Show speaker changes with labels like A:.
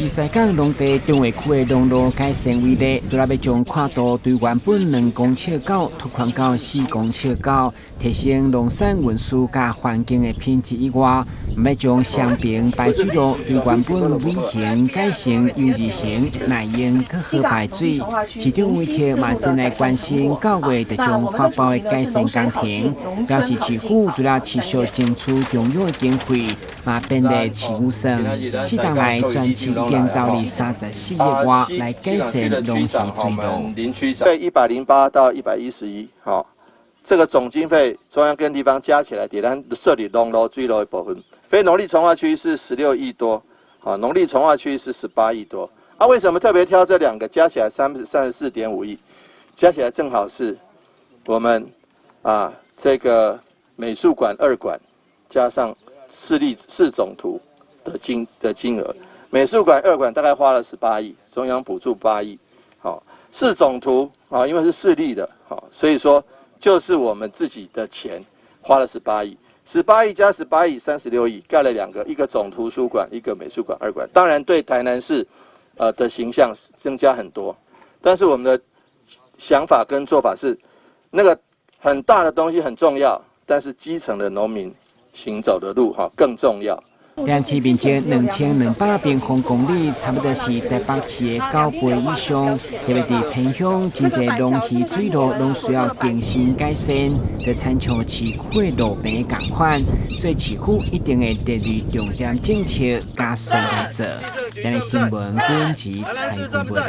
A: 以西港農地重劃區的農路改善為例，除了欲將闊度對原本2公尺九拓寬到4公尺九，提升農產運輸佮環境的品質以外，嘛欲將雙平排水路對原本 V 型改成 U 字型，耐用閣好排水。市長魏特嘛前來關心9月就將發包的改善工程，表示市府除了持續爭取中央的經費，嘛編列市預算，4冬來全市已經投入34億外來改善農漁水路。
B: 林區長108到111，好，這個總經費中央跟地方加起來，佇咱設立農路水路的部分，非農地重劃區是16億多，好，農地重劃區是18億多。啊，為什麼特別挑這兩個？加起來34.5億，加起來正好是我們啊這個美術館二館加上市立市總圖的金額。美術館二館大概花了十八億，中央補助八億，好，市總圖啊，因為是市立的，好，所以說就是我們自己的錢花了十八億，十八億加十八億，36億，蓋了兩個，一個總圖書館，一個美術館二館，當然對台南市的形象增加很多，但是我們的想法跟做法是，那個很大的東西很重要，但是基層的農民行走的路哈更重要。
A: 台南市面積2200平方公里，差不多是台北市的9倍以上。特別佇偏鄉，真濟農漁水路攏需要更新改善，就親像市區的路平仝款，所以市府一定會列入重點政策加速來做。台視新聞，阮是蔡文報道。